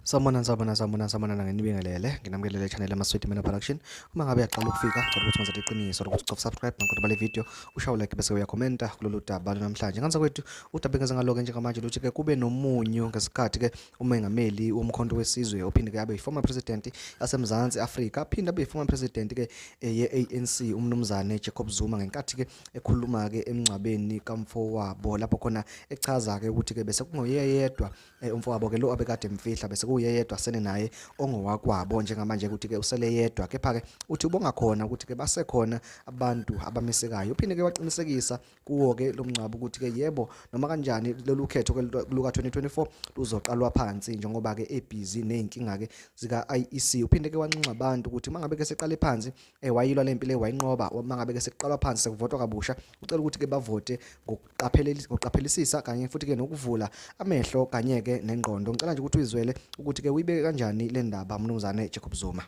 Sanibonani, sanibonani, sanibonani, sanibonani, nginibingelele, nginamkelele channel yamaSweet Mina Production. Uma ngabe uyaqala ukufika, ngicela ukuthi wenze iqiniso lokuthi ucofa subscribe ngakho bale video, ushawe like bese uyakhomenta kulolu daba namhlanje. Nganza kwethu udaba engeze ngaloke njengamanje luthi ke kube nomunyu ngesikhathi ke umengameli woMkhonto weSizwe ophinde ke abe yi-former president yaseMzansi Afrika, aphinde abe yi-former president ke ye-ANC uMnumzane Jacob Zuma ngenkathi ke ekhuluma ke emngcwabeni kamfowabo lapho khona echaza ke ukuthi ke bese kunguyeyedwa umfowabo ke lo abekade emfihla bese kuyeyedwa sene naye ongowakwabo njengamanje ukuthi ke usele yedwa, kepha ke uthi ubonga khona ukuthi ke basekhona abantu abamesekayo. Uphinde ke waqinisekisa kuwo ke lo mngcwabo ukuthi ke yebo noma kanjani lolu khetho ke luka 2024 luzoqalwa phansi njengoba ke ebhizi nezinkinga ke zika IEC. Uphinde ke wanxenxa abantu ukuthi mangabe ke seqale phansi wayilwa lempi le wayinqoba, mangabe ke sekuqalwa phansi sekuvotwa kabusha, ucela ukuthi ke bavote ngokuqaphelisisa kanye futhi ke nokuvula amehlo kanye ke nengqondo. Ngicela nje ukuthi uyizwele ukuthi ke uyibeke kanjani le ndaba mnumzane Jacob Zuma.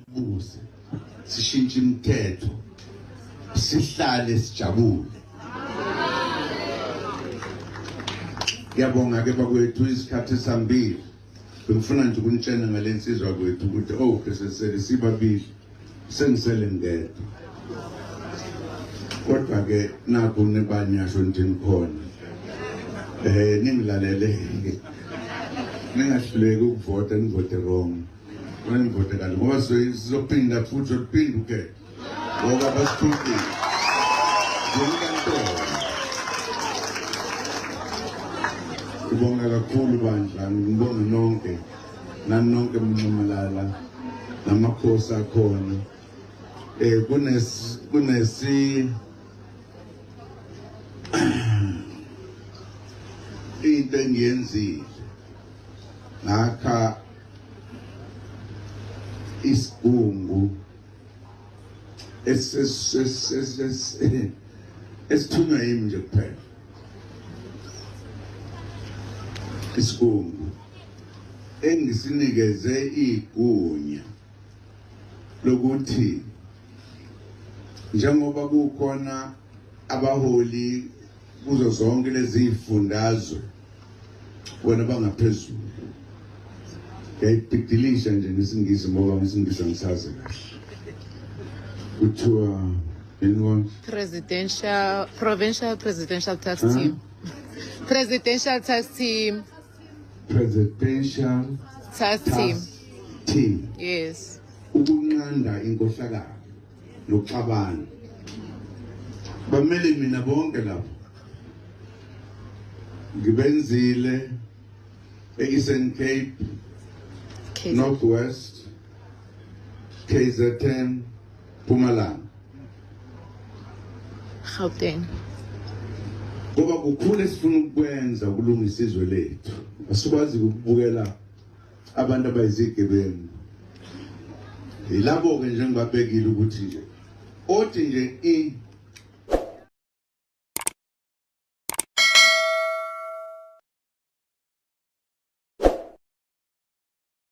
Buze sishintshe imithetho sihlale sijabule. Ngiyabonga ke bakwethu, isikhathi sambili bengifuna nje ukunitshena ngale nsizwa kwethu ukuthi oh sesele sibabili, sengisele ngedwa, kodwa ke nakho nibanyasho nje nikhona, ningilalele, ningahluleki ukuvota, nivote wrong, nivote kahle ngoba sizophinda futhi sophinda ukhetho ngoba basithukile ngenkantolo. Ngibonga kakhulu bandla, ngibonga nonke nani nonke Mnxamalala namakhosi akhona. Kunesi into engiyenzile, ngakha isigungu esithunywa yimi nje kuphela, isigungu engisinikeze igunya lokuthi njengoba kukhona abaholi kuzo zonke lezi zifundazwe bona bangaphezulu, ngiyayibhidilisha nje ngesingisi ngoba ngesingisi angisazi kahle, kuthiwa anyone Presidential, provincial presidential task team. Presidential task team. Presidential task team. Task team. Yes. Ukunqanda inkohlakalo nokuxabana, bamele mina bonke lapho ngibenzile e-Eastern Cape, North West, KZN, Mpumalanga, Gauteng. Ngoba kukhulu esifuna ukukwenza ukulungisa izwe lethu, asikwazi ukubukela abantu abayizigebengu. Yilabo-ke njengibabekile ukuthi nje othi nje i